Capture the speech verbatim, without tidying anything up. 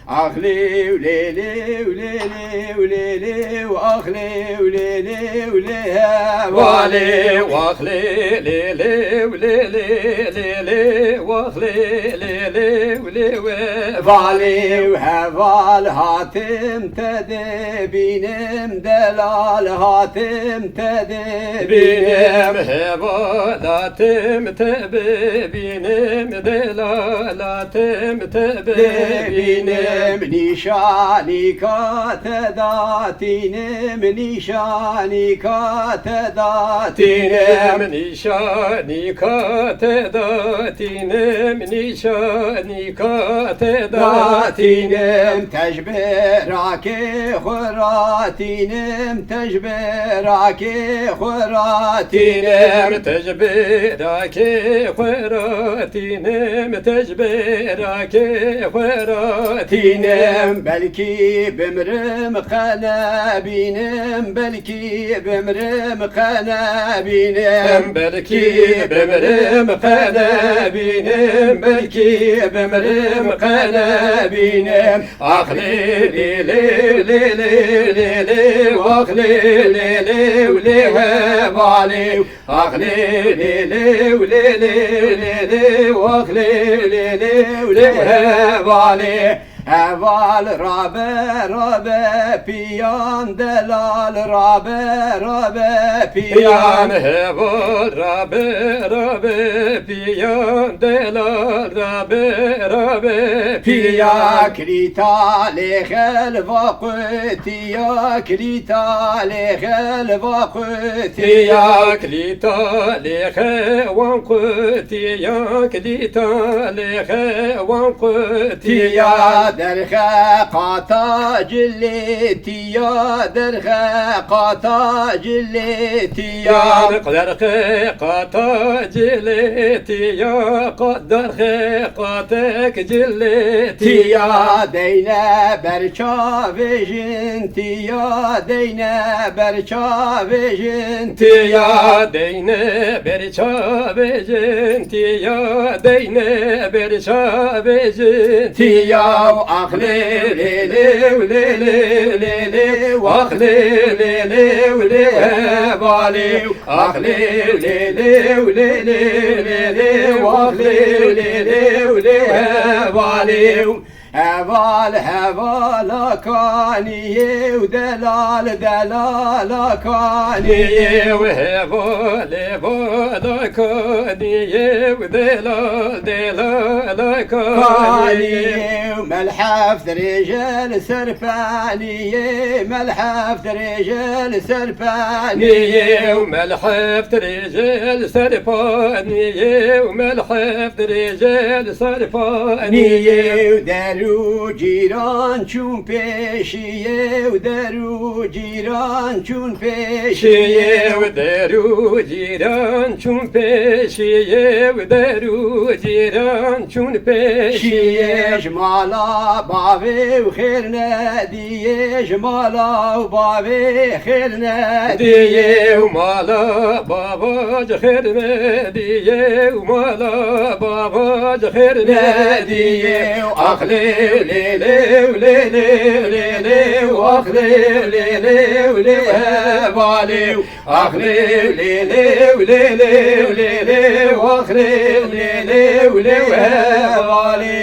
Ax lêw lê lêw lê lêw lê lêw, ax lêw lê lêw lê hevalêw. Ax lê lê lêw lê lêw lê lêw, ax lê lê lêw lêw hevalêw. Heval hatim te dê bînim, delal hatim te dê bînim. Heval hatim te bê bînim, delal hatim te bê bînim. Nîşanîka te da tînim, nîşanîka te da tînim. Nîşanîka te da tînim, nîşanîka te da tînim. Te ji bêrakê xwe ra tînim, te ji bêrakê xwe ra tînim. Te ji bêrakê xwe ra tînim, te ji bêrakê xwe ra tînim. Belkî bimrim qe nebînim, belkî bimrim qe nebînim. Belkî bimrim qe nebînim, belkî bimrim qe nebînim. Ax lê lê lê lê lê lê lê, ax lê lê lê lê hevalê. Ax lê lê lê lê lê lê lê, ax lê lê lê lê hevalê. Heval rabe rabe piyan, delal rabe rabe piyan. Heval rabe rabe piyan, delal rabe rabe piyan. Kilîta lê xelva qutiya, kilîta lê xelva qutiya. Kilîta lê xewan qutiya, kilîta lê xewan qutiya. Derxe qata cilê tiya, derxe qata cilê tiya. Derxe qata cilê tiya, qa-, derxe qatek cilê tiya. Deyne ber çavêjin tiya, deyne ber çavêjin tiya. Deyne ber çavêjin tiya, deyne ber çavêjin tiya. Ax lê lê lê lê lê lê lê, ax lê lê lê lê hevalê. Ax lê lê lê lê lê lê lê, ax lê lê lê lê hevalê. Heval hevala kaniyê û delal delala kaniyê. Heval hevala kaniyê û delal delala kaniyê. Kaniyê û melhef dirêje li ser peniyê, melhef dirêje li ser peniyê. Niyê û melhef dirêje li ser paniyê û melhef dirêje li ser paniyê. Niyê û der û cîran çûn pêşiyê û der û cîran çûn pêşiyê. Şiyê û der û cîran çûn pêşiyê û der û cîran çûn pêşiyê. Şiyê ji mala bavê û xêr nediyê, ji mala û bavê xêr nediyê. Diyê û mala bava ji xêr nediyê û mala bava ji xêr nediyê. Ax lê lê lê lê lê lê lê, ax lê lê lê lê hevalê. Ax lê lê lê lê lê lê lê, ax lê lê lê lê hevalê.